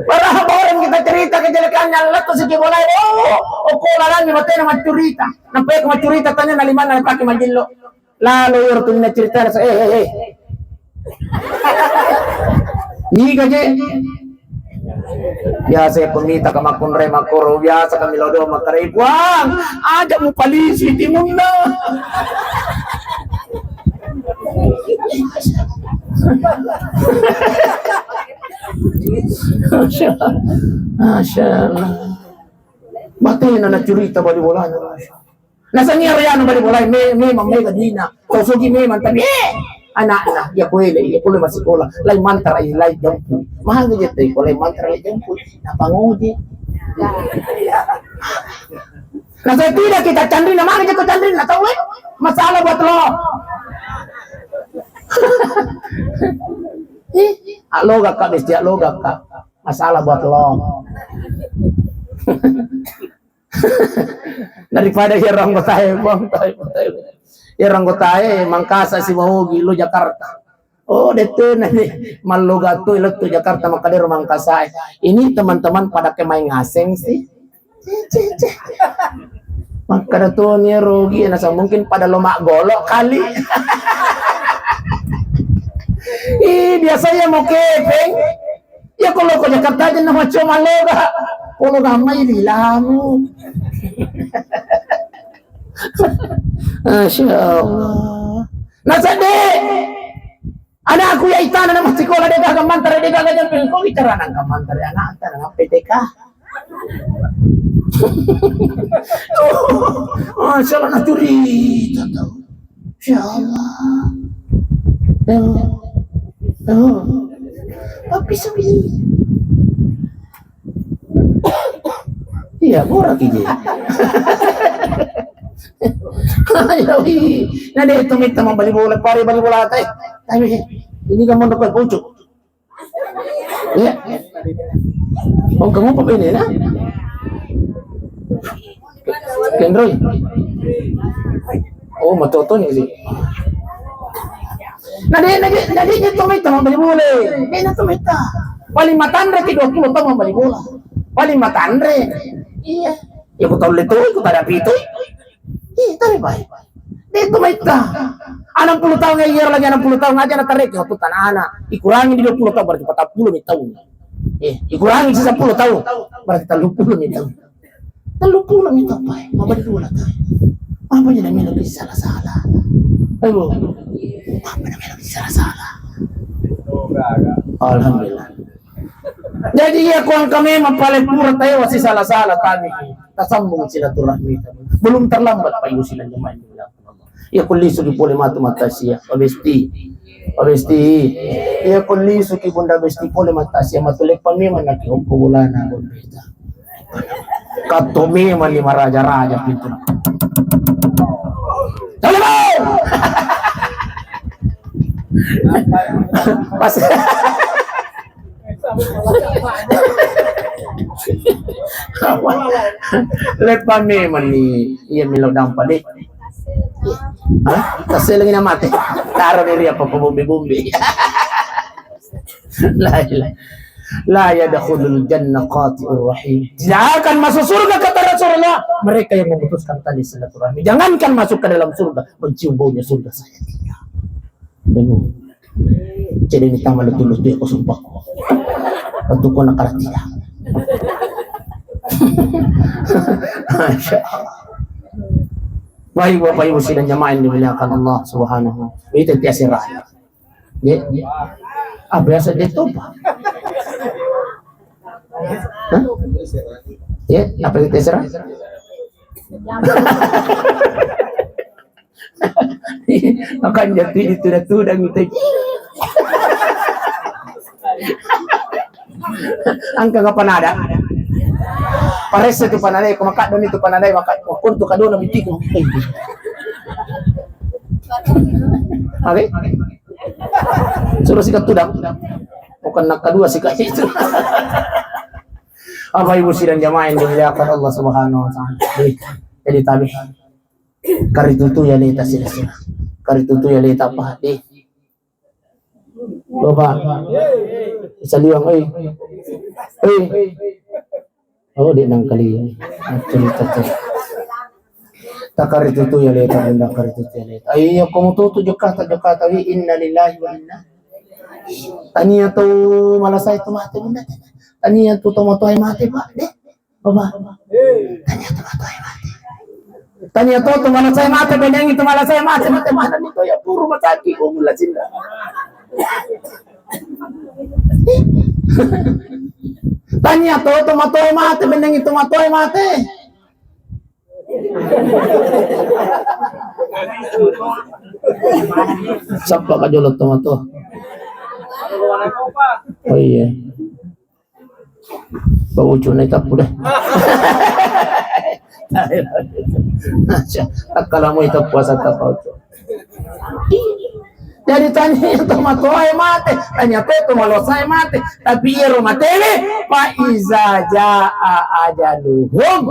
Padahal orang kita cerita kejelekannya, leto si bolai, oh, oh, kok larang ni matena macurita. Nampai aku macurita, tanya naliman, nalipaki majillo. Lalu iyaro tunna cerita, eh, eh, eh. Niga je? Biasa ya pemita ka makkunrai makkoro, biasa kami lodo makkarai, "Puang, aja mu palisi timunna." Masya Allah. Masya Allah. Matena na curita bali bolana. Masya Allah. Nasania rianu bali bolai, me-, memang mega dina. Tau sugi memang, tapi, eh, anakna, iya kuele, iya kuele masikola. Lai mantara, iya lai jampu. Maga jette, ko lai mantara, lai jampu. Napa ngoji? Nah, saya tidak kita candrina, mana jeko candrina, tahu, eh? Masalah buat lo. Ih, aloga ka, besti, aloga ka. Masalah buat lo. Daripada iyaro anggota e, Bang, tai, tai. Iyaro anggotae Mangkasa si Mawogi lo Jakarta. Oh, dettena ni, malloga tu lettu Jakarta, makkadero Mangkasae. Ini teman-teman pada kemain ngaseng sih. Makkada toni ero Ogi, nasa mungkin pada lo maggolo kali. Ih, biasanya mau kepeng. Ya kalau ke Jakarta aja nama cuma lo ga. Kalau gamai lilamu. Masya Allah. Nasa de. Anakku ya itana na massikola de gaga mantara, de gaga jampi. Kok bicara nang mantara anak antara P T K. Masya Allah, na curita tau. Masya Allah. Oh. Oh. Tapi sepi. Iya, murah ki je. Ayo, ih. Na de itu mita mau bali bola, pare bali bola teh. Tapi ini kamu nak pucuk. Ya. Oh, kamu apa ini, nah? Kendroy. Oh, matoto ni sih. Na de, na de, na de itu mita mau bali bola. De na itu mita. Paling matanre ki dua puluh tahun mau bali bola. Paling matanre. Iya. Ya, ku tau le tu, ku tada pitu. Ih, tapi baik. De itu mita. Enam puluh tahun ya, iya lagi enam puluh tahun aja na tarek ya, tu tanah anak. Ikurangi di dua puluh tahun berarti empat puluh mi tahun. Eh, ikurangi sisa sepuluh tahun. Berarti tiga puluh mi tahun. Tiga puluh mi tahun, Pak. Mau berdua lah, Pak. Apa jadi melo salah-salah? Ayo. Apa jadi melo salah-salah? Alhamdulillah. Jadi iya, kuang kami mapale pura tae wasi salah-salah tami. Tasambung silaturahmi. Belum terlambat, Pak Ibu sidang jemaah yang dimuliakan Allah. Iya, kullisuki pole matu matasia, Pak Besti. Pak Besti. Iya, kullisuki Bunda Besti pole matasia, matu leppa memang naki hokko bolana, Bunda Besti. Katto memang ni maraja-raja pintu. Tolong! Pas. Leppa memang ni, iya melo dampa de. Hah? Taselengi na mate. Taro diri apa ko bombe-bombe. La ilaha. La yadkhulul jannah qati'ur rahim. Tidak akan masuk surga kata Rasulullah mereka yang memutuskan tali silaturahmi. Jangankan masuk ke dalam surga, mencium baunya surga saya tidak. Benar. Jadi ini tambah lettu-lettu ya, ko sumpah ko. Tentu ko nakara tidak. Masya Allah. Baik, Bapak Ibu sidang jamaah yang dimuliakan Allah Subhanahu. Itu tiasera. Ya. Apa ya, sedih tuh, Pak? Hah? Ya, apa itu tiasera? Makanya tidak tudang itu. Angka apa nada? Paressa tu panadai, ko makaddo ni tu panadai, maka waktu tu kadona bitiku. Oke? Suruh sikat tudang. Bukan nak kedua sikat itu. Apa Ibu sidang jamaah yang dimuliakan Allah Subhanahu wa Ta'ala? Jadi, jadi tabi. Karitutu ya leta sila-sila. Karitutu ya leta apa? Di. Bapak. Saliwang, oi. Oi. Oh, di nang kali. Cerita tu. Takaritutu ya leta, bunda karitutu ya leta. Ayo, kamu tutu jokata, jokata, wi, inna lillahi wa inna. Tania tu malasai tu mate, bunda. Tania tu tomo tuai mate, Pak. Deh. Bapak, tania tu matoae mate. Tania tu, tu malasai mate, benengi tu malasai mate, mate mana ni tu ya puru masaki umur la cinta. Tania tu, tu matoae mate, benengi tu matoae mate. Sappa ka jolo tu matoa. Oh iya. Bau cuna itappu deh. Takkalamu itappu asa tapau cu. Jadi tania tu matoae mate, tania tu, tu malosae mate, tapi iyaro matewe, fa iza jaa ajaluhum.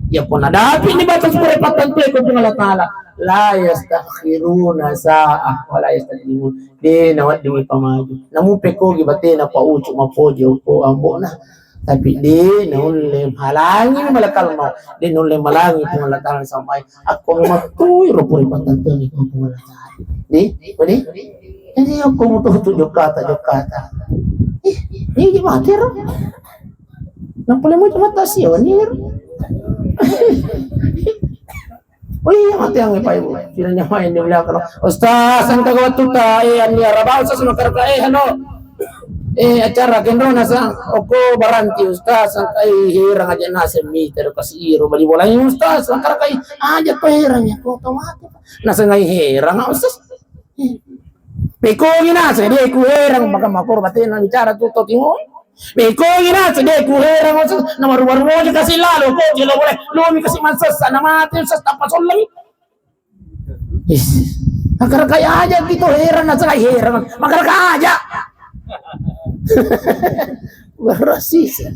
Ya pun ada api ini batas perempatan tu, ko Puang Allah Ta'ala. La yastakhiruna sa'ah wa la yastaqdimun. De' naweddingngi pamaju. Namu pekogi batena pa ucu mapoji okko ambo'na. Tapi de' naulle malangi malakal maut. De' naulle malangi Puang Allah Ta'ala sampai akko mattui ro puri pattantengi Puang Allah Ta'ala. De', de'. Jadi akko mutu tu jokata, jokata. Ih, ini mati ro. Nang pole mutu mata sia wani ro. Oh iya, mate angnge, Pak, Ibu. Tidak nyaman di belakang. Ustaz, engka waktu ta, eh, anni araba, Ustaz, makarka, eh, halo. Eh, acara kendro nasa, oko baranti, Ustaz, engka, eh, herang aja nasa, mi, terus kasih iro, bali bola, eh, Ustaz, makarka, eh, aja ko herang ya, ko tau mate. Nasa ngai herang, Ustaz. Eh. Pekongi nasa, de' ku herang, maka makor batena bicara tu, to timoi. Mekongi nasa, de' ku herang, Ustaz, na baru-baru moja kasih lalo, ko jelo boleh, lumi kasih mansessa, na mate, Ustaz, tappa solleng. Is, makarka aja gitu, herang, nasa herang, makarka aja. Berasisa.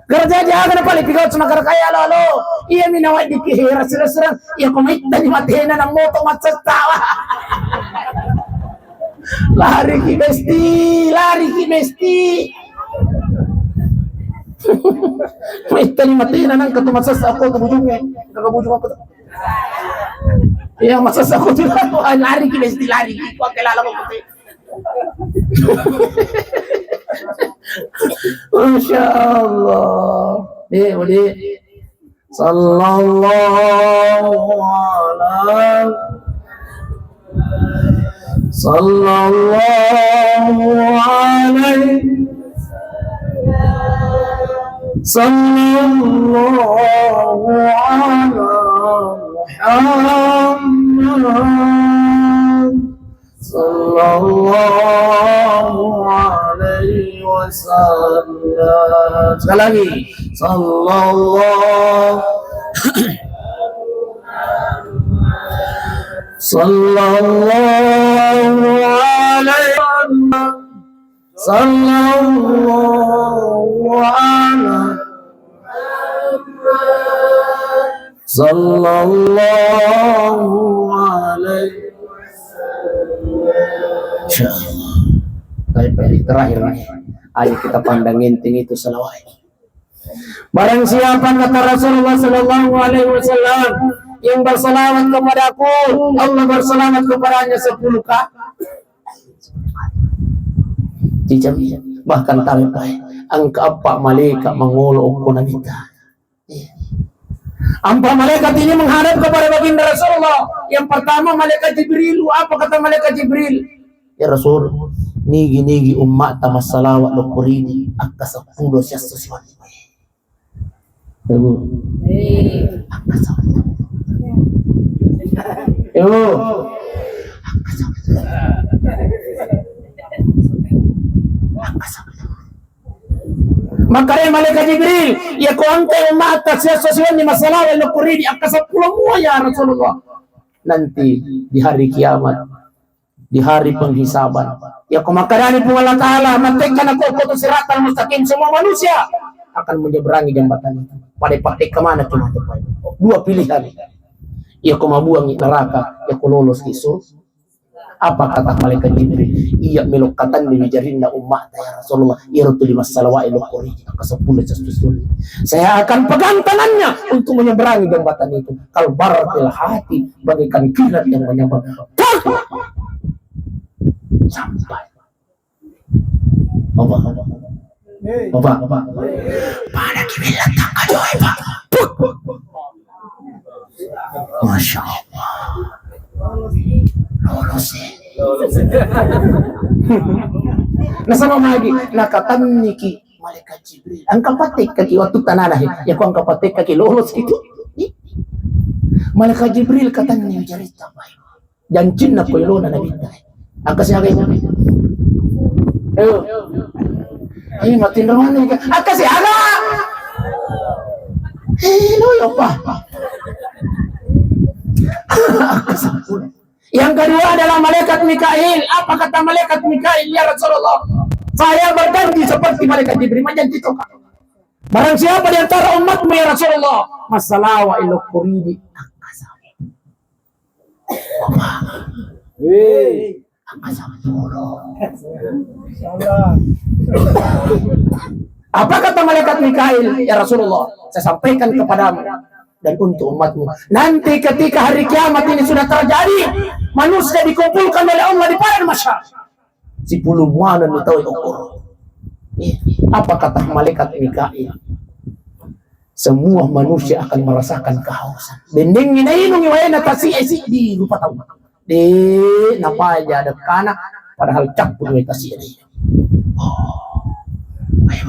Kerja aja, kenapa lebih kau cuma kerja ya, lo, lo. Iya, mina wajib ki herang, serang-serang. Iya, kau main tadi matena, nang moto mansessa. Lari ki besti, lari ki besti. Maittani matena nangka tu mansessa ko tu bujungnge. Kaka bujung aku tu. Iya, mansessa ko tu. Lari ki besti, lari ki. Ko ke lalang ko tu. Masya Allah. Eh, boleh. Sallallahu ala, sallallahu alaihi, sallallahu ala Muhammad. Sallallahu alaihi wasallam. Sekali lagi. Sallallahu, sallallahu alaihi wasallam. Sallallahu ala, sallallahu alaihi wasallam. Insyaallah. Baik, baik, terakhir nih. Ayo kita pandang enteng itu salawat. Barang siapa, kata Rasulullah sallallahu alaihi wasallam, yang bersalawat kepadaku, Allah bersalawat kepadanya sepuluh kali. Jijam, bahkan tampai engka eppa malaikat mangolo okko Nabitta. Iya. Empat malaikat ini menghadap kepada baginda Rasulullah. Yang pertama malaikat Jibril. Apa kata malaikat Jibril? Ya Rasul, nigi-nigi ummatta massalawat lokkoridi akka seppulo siasso siwenni. Ibu. Angka sabtu. Ibu. Angka sabtu. Angka sabtu. Makkeda malaikat Jibril, iya ko engka ummatta siasso siwenni massalawat lokkoridi akka seppulo mua ya Rasulullah. Nanti di hari kiamat di hari penghisaban. Iya ko makkedani Puang Allah Ta'ala, mattekkana ko, ko tu siratal mustaqim, semua manusia akan menyeberangi jembatan itu. Pada pattekka mana tu matu pai. Dua pilihan. Iya ko mabuangi neraka, iya ko lolos ki sur-, apa kata malaikat Jibril? Iya melo katanni wijarinna ummatta ya Rasulullah. Iya tu lima salawat lokkoridi. Ke sepuluh sesusun. Saya akan pegang tangannya untuk menyeberangi jembatan itu. Kalbar hati bagaikan kilat yang menyambar. Sampai. Apa? Apa? Apa? Pada kibilang tangga joy, Pak. Masya Allah. Lolos, eh. Nasaba magi nakatanniki malaikat Jibril. Engka pattekkaki waktu tanana, he. Ya ko engka pattekkaki lolos itu. Ih. Malaikat Jibril katanni jarita, Pak. Jancinna ko ilona Nabitta. Akka siaga itu? Ayo. Ayo, matinro mana? Akka siaga? Eh, lo ya, Pak. Akka sampun. Yang kedua adalah malaikat Mikail. Apa kata malaikat Mikail? Ya Rasulullah, saya berjanji seperti malaikat Jibril. Majanji to, Pak. Barang siapa di antara umatmu, ya Rasulullah, massalawa ilokkoridi. Akka sampun. Hei. Angka seppulo. Apa kata malaikat Mikail, "Ya Rasulullah, saya sampaikan kepadamu dan untuk umatmu. Nanti ketika hari kiamat ini sudah terjadi, manusia dikumpulkan oleh Allah di padang mahsyar. Sepuluh muana ni tau ukur." Iya. Apa kata malaikat Mikail? "Semua manusia akan merasakan kehausan." Bendengngi nainungi waena tasi'e siddi rupa tau. De napaja dekkana, padahal cappu dua tasi'e. Oh. Ayo.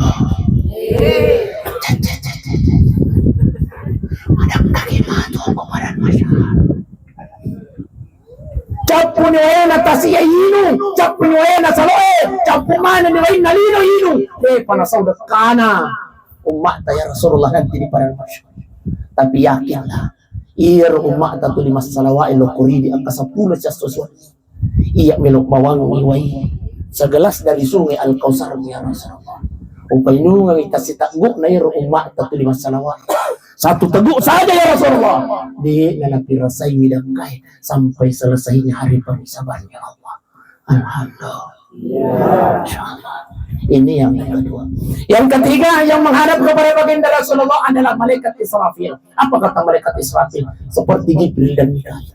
Cet, cet, cet, cet, cet. Ada kaki matu ko padang mahsyar. Cappuni waena tasi'e inung, cappuni waena salo'e, cappu manenni wainna lino inung. Eh, panasau dekkana umma'ta ya Rasulullah nanti di padang mahsyar. Tapi yakinlah, iyaro umma'ta tuli massalawa'i lokko ridi angka seppulo siesso suwenni. Iya melo bawangngi wai segelas dari sungai Al-Kausar ya Rasulullah. Upainungengi tasiteggu'na iyaro umma'ta tuli massalawa'i. Satu teguk saja ya Rasulullah. De' napirasai widakkae sampai selesainya hari penghisabannya Allah. Alhamdulillah. Insya Allah. Ini yang kedua. Yang ketiga yang menghadap kepada baginda Rasulullah adalah malaikat Israfil. Apa kata malaikat Israfil? Seperti Jibril dan Mikail.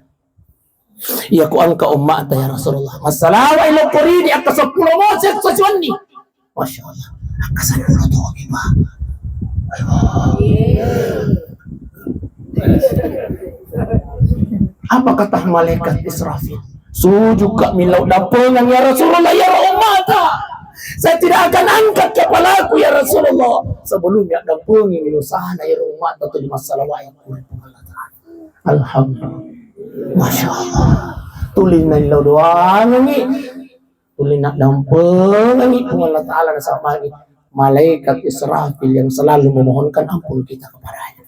Iya ku engka umma'ta ya Rasulullah. Massalawa'i lokko ridi angka seppulo muana siesso suwenni. Masya Allah. Angka seppulo tomi, Pak. Ayo. Apa kata malaikat Israfil? Sujukka millau dampengang ya Rasulullah, ya umma'ta. Saya tidak akan angkat kepalaku ya Rasulullah. Sebelumnya dampengi minusana ya umma'ta tu di masalah wayang. Alhamdulillah. Masya Allah. Tuli naillau doangengi. Tuli naddampengengi Puang Allah Ta'ala nasabari malaikat Israfil yang selalu memohonkan ampun kita kepadanya.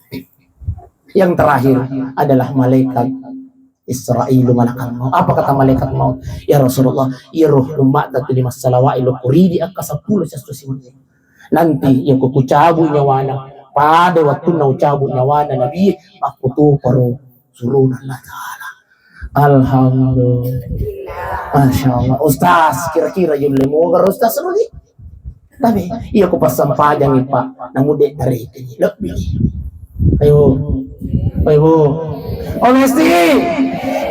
Yang terakhir adalah malaikat Isra'ilu malakal maut. Apa kata malaikat maut? Ya Rasulullah, iya roh umma'ta tuli massalawa'i lokko ridi angka seppulo siesso suwenni. Nanti iya ko kucabu nyawana, pada wattunna ucabu nyawana Nabi, makkutoparo surona Allah Ta'ala. Alhamdulillah. Masya Allah. Ustaz, kira-kira yulle moga Ustaz Rudi? Tapi iya ko passampajangi, Pak, namu de' tarekeni, lebbi. Ayo. Ayo. Oh, mesti.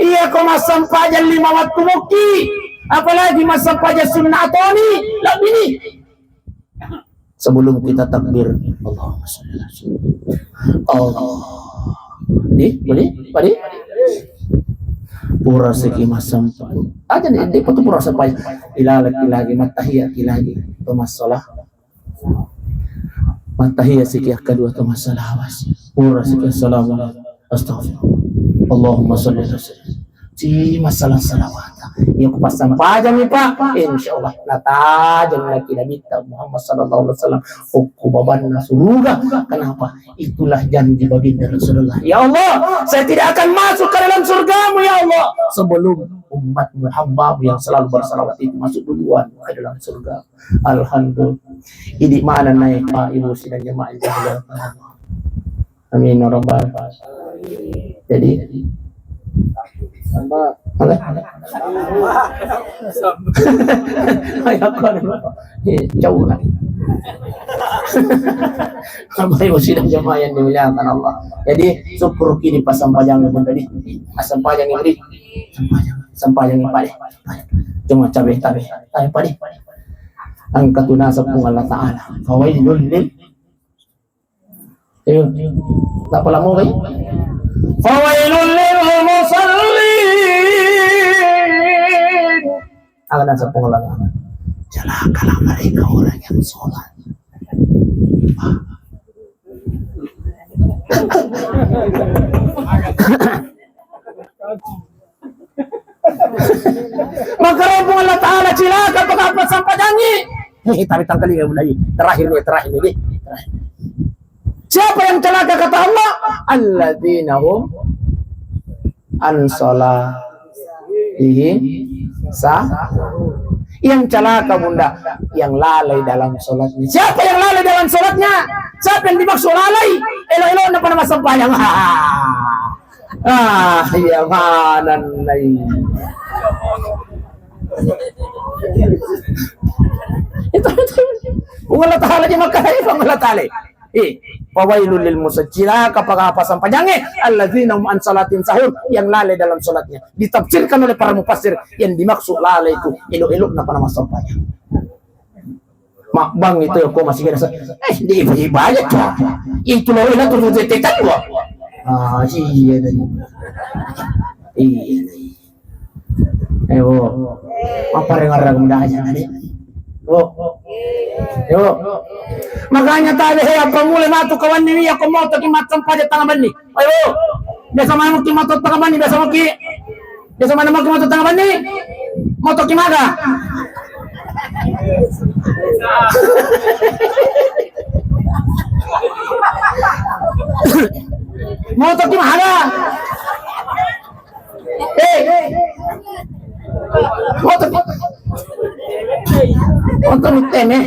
Iya ko massampajang lima wattu mukki, apalagi massampajang sunnah toni, lebbi ni. Sebelum kita takbir, Allahumma sholli ala sayyidina. Allah. Di, boleh? Padi? Pura siki massampajang. Aja nih, di patu pura sampai. Ilalaki lagi, mattahiyaki lagi. Tomassalah. Mattahiyaki siki kedua tomassalah. Pura siki assalamualaikum. Astagfirullah. Allahumma sholli ala sayyidina. Ci masalah salawata. Iya ku passampajangi, Pak. Insya Allah natajeng lagi Nabi Muhammad sallallahu alaihi wasallam okko babanna suruga. Kenapa? Itulah janji baginda Rasulullah. Ya Allah, saya tidak akan masuk ke dalam surgamu ya Allah sebelum umatmu, hambamu yang selalu bersalawat itu masuk duluan ke dalam surga. Alhamdulillah. Idi mana naik Pak Ibu sidang jemaah yang dimuliakan Allah. Amin ya rabbal. Jadi, apa? Ayo, aku ada lupa. Eh, jauh lagi. Bapak Ibu sidang jemaah yang dimuliakan Allah. Jadi, syukur kini passampajang pun tadi. Passampajang ini. Sampajang, sampajang ini pade. Cuma cabe, cabe. Cabe pade. Angkat tunasa pun Allah Ta'ala. Fawailul lil Ayo. Tak pala mau, kan? Fawailul lil musallin. Akan nasab pengelolaan. Celakalah mereka orang yang sholat. Maka Rabbung Allah Ta'ala cilaka apa sampajangi. Hei, tapi tangkali ya mulai. Terakhir nih, terakhir nih. Terakhir. Siapa yang celaka kata Allah? Alladzina hum an salatihim sah. Yang celaka bunda, yang lalai dalam sholatnya. Siapa yang lalai dalam sholatnya? Siapa yang dimaksud lalai? Elo-elo na pada masa bayang. Ah, iya manennai. Itu, itu. Puang Allah Ta'ala je makkedai, Puang Allah Ta'ala. Eh, fawailul lil musallin, celaka para pasempajangnge, alladzina hum an salatihim sahun, yang lalai dalam salatnya. Ditafsirkan oleh para mufassir, yang dimaksud lalai itu elo-elona pada massempajang. Mabbang itu ko masih kira sa-, eh, di ibadah tu. Itu lo ina tu tu tetan gua. Ah, iya deh. Iya deh. Ayo, apa dengar muda aja tadi? Yo. Yo. Makanya tadi, he, apa mulai matu kawan ini, aku mau tak macam pada tangan bani. Ayo. Biasa mau ki matu tangan bani, biasa mau ki. Biasa mana mau ki matu tangan bani? Mau tak ki maga? Mau tak ki maga? Eh, moto, moto mittene.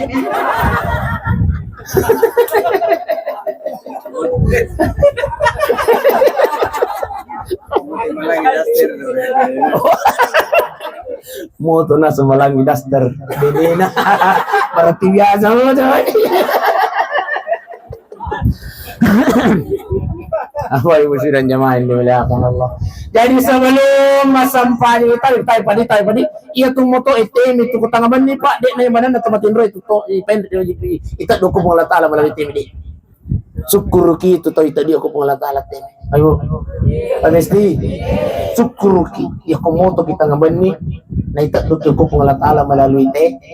Moto na semalangi daster. Bedena. Berarti biasa moto. Apa ibu sidang jamaah yang dimuliakan Allah. Jadi sebelum massempajang, tabe, tabe padi, tabe padi. Iya tu moto E T M itu kutanga benni, Pak. Dek nai manenna tempat indro itu to, i pendek di wajibi. Ita dukung Allah Ta'ala melalui T M D. Syukuruki itu tau ita dukung Allah Ta'ala T M D. Ayo. Pak Mesti. Syukuruki. Ya ko moto kita ngabenni. Na ita dukung Allah Ta'ala melalui T M D.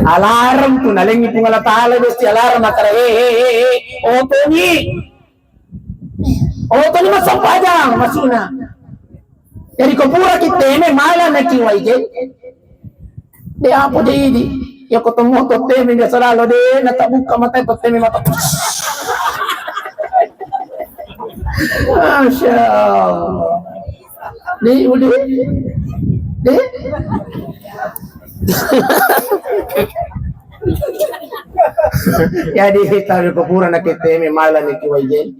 Alarm tu nalengi Puang Allah Ta'ala, Gusti, alarm, makkeda, "He, he, he, he, otongi. Otongi massempajang," maksudna. Jadi ko pura ki teme mala na ki waijeng. De apa jadi? Ya ko temu to teme biasa lalo de, na tak buka mata to teme mata. Masya Allah. Di, udah. Di. Jadi, tabe ko pura na ki teme mala ni ki waijeng.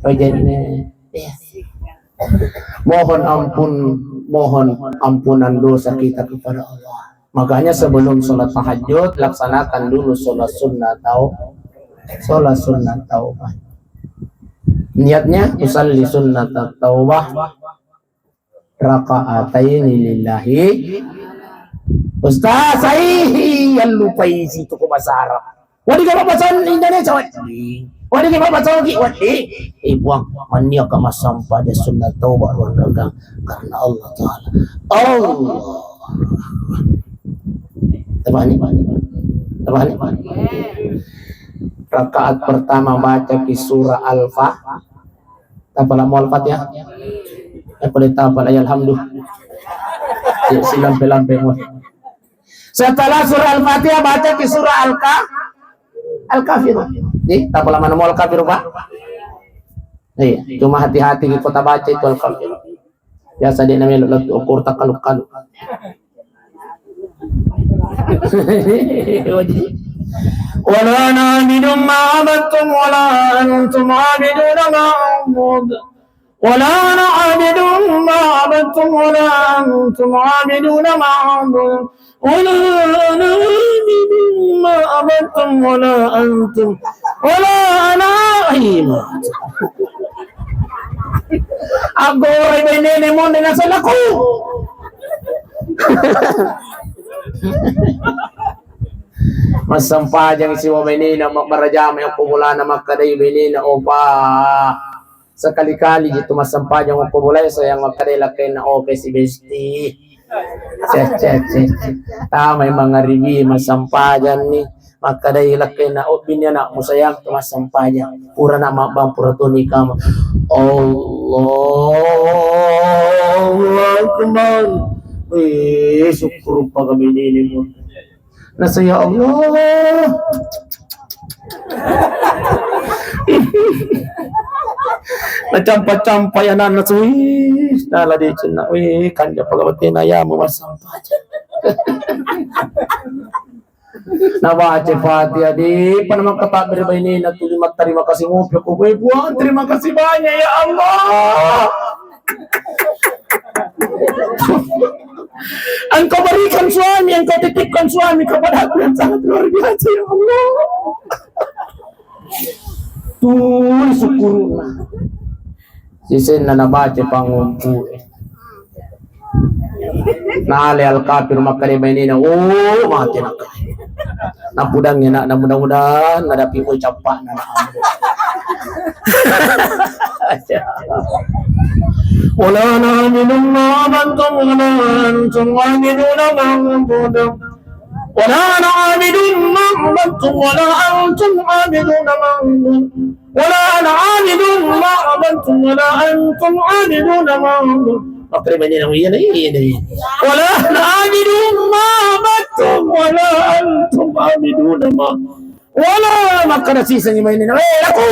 Waijeng ni. Iya. Mohon ampun, mohon ampunan dosa kita kepada Allah. Makanya sebelum sholat tahajud, laksanakan dulu sholat sunnah tau-, sholat sunnah taubah. Niatnya, usalli sunnat taubah raka'ataini lillahi. Ustaz, sai yallupai situ ko bahasa Arab. Wedding ga bahasa Indonesia, wedding. Wedding ga bahasa Ogi, wedding. Eh, Puang, mannia ka massempajang sunnat taubah ruang raka karena Allah Ta'ala. Allah. Tabani, tabani. Rakaat pertama baca ki surah Al-Fa-, Tapala mo Al-Fatihah. Eh, boleh tapala ya, alhamdulillah. Ya, silampe-lampe mo. Setelah surah Al-Fatihah, baca ki surah Al-Ka-, Al-Kafirun. Nih, tapala mana mo Al-Kafirun, Pak? Iya, cuma hati-hati ki ko tabaca itu Al-Kafirun. Biasa dia namanya lo ukur tak kalu-kalu. ولا نعبد ما عبدتم ولا أنتم عابدون ما أعبد. ولا نعبد ما عبدتم ولا أنتم عابدون ما أعبد. ولا أنا عابد ما عبدتم ولا أنتم ولا أنا عابد. Aggora benene monde nasalaku. Massempajang siwa benena, ma-, marajama okko bolana, makkedai benena, "Opa, sekali-kali ji tu massempajang okko bolae, sayang," makkedai lakkainna, "Oke si Besti." Cek, cek, cek, cek. Tamai mangaribi, massempajang ni. Makkedai lakkainna, "Obbini anakmu sayang tu massempajang. Pura na mabbang, pura toni kama." Allahu Akbar. Wih, syukur pa kami ini, ini. Nasa, ya Allah. Nacampa-campa ya nana sui. Nala di cina. Wih, kan dia pakai batena ya mau massempajang. Nabaca Fatihah, de'pa namakkatakbir bainena, tuli matterima kasih mopi ko, "Weh, Puang, terima kasih banyak, ya Allah. Engkau berikan suami, Engkau titipkan suami kepadaku yang sangat luar biasa, ya Allah." Tuli sukkuruna. Sisenna nabaca pangumpu. Nale Al-Kafir makkeda bainena, "Oh, mate nakkai." Napudangngi ana'na, mudah-mudahan nadapi ucappa'na. Wala na'budu ma 'abadtum wala antum 'abiduna ma a'budu. Wala ana 'abidun ma 'abadtum wala antum 'abiduna ma a'bud. Wala ana 'abidun ma 'abadtum wala antum 'abiduna ma a'bud. Makkeda bainena, "Iya, iya, iya." Wala ana 'abidun ma 'abadtum wala antum 'abiduna ma. Wala," makkeda sisengngi bainena, "Eh, laku."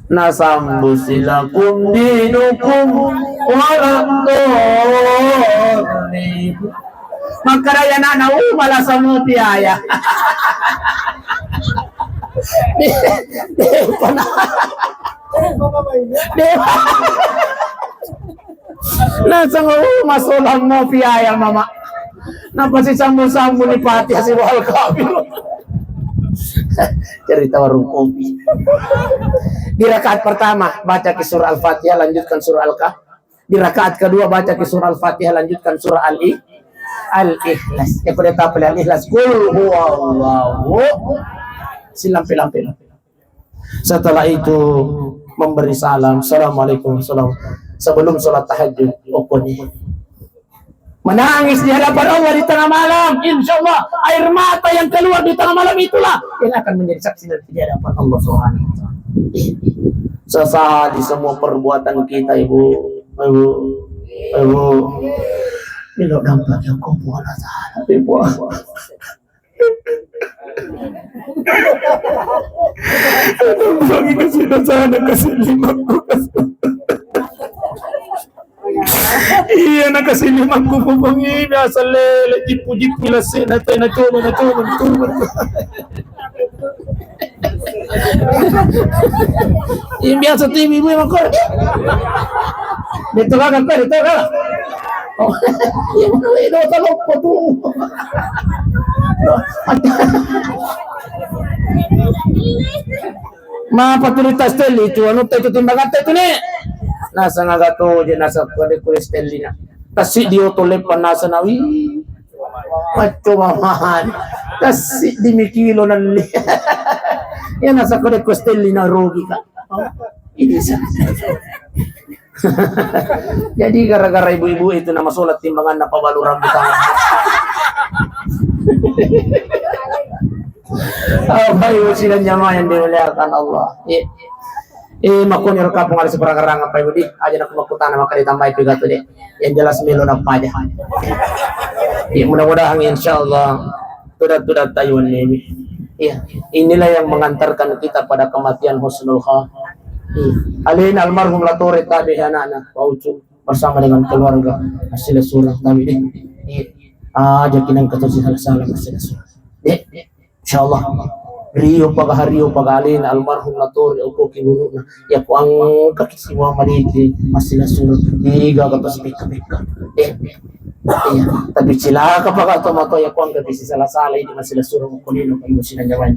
Nasambusi, "Lakum dinukum wala tolibu." Makkeda ana'na, "Uh, malasa mopi aya." De-, de-, pernah. De-, Naseng, "Oh, masolang mopi aya, Mama." Napasisambu-sambu ni Fatihah sibawa Al-Kafir. Cerita warung kopi. Di rakaat pertama, baca ki surah Al-Fatihah, lanjutkan surah Al-Kahf. Di rakaat kedua, baca ki surah Al-Fatihah, lanjutkan surah Al-I-, Al-Ikhlas. Ya, pada tahap Al-Ikhlas. Qul huwallahu. Silampe-lampe. Setelah itu memberi salam, "Assalamualaikum, salam." Sebelum sholat tahajud, okoni. Menangis di hadapan Allah di tengah malam, insya Allah air mata yang keluar di tengah malam itulah yang akan menjadi saksi nanti di hadapan Allah Subhanahu wa Ta'ala. Sesali semua perbuatan kita, Ibu, Ibu, Ibu. Melo dampak yang kau buat, Ibu. Bagi kasih sana, kasih lima. Iya, na kasih lima ku, Puang, biasa lele, jipu-jipu, lase, na te, na coba, na coba, na coba. Iya, biasa tu ibu-ibu emang kor. Betul kan, kor, betul kan? Oh, iya, betul, itu tak lupa tu. Mapa tu rita stelli tu, anu tu timbangan tu ni. Naseng aga tu je, naseng kode kule stelli na. Kasi dio to lepan naseng nawi. Macco maman. Kasi di mikilo nalle. Ya naseng kode ku stelli na rugi ka. Oh, ini sa. Jadi gara-gara ibu-ibu itu nama sholat timbangan apa balu rambutan. Apa ibu sidang jamaah yang dimuliakan Allah. Iya. Eh, makoni rokapung ada seperang-rang apa ibu di aja nak makutana maka ditambahi piga tu deh. Yang jelas melo napa aja. Ya, mudah-mudahan insyaallah tudat-tudat tayuan ini. Iya, inilah yang mengantarkan kita pada kematian husnul kha-, iya. Alin almarhum latore tabe anakna, Pak Ucu bersama dengan keluarga. Hasil surah tabe deh. Iya. Aja kinang kata si salah-salah hasil surah. Deh, insyaallah. Rio paga hario paga alin almarhum latore opo ki burukna. Ya ku angka ki siwa maliki hasil surah. Tiga kata si pika-pika. Deh. Iya, tapi cilaka paka to mato ya kuang ke bisi salah-salah ini masih surung kunino kayu sina nyawa.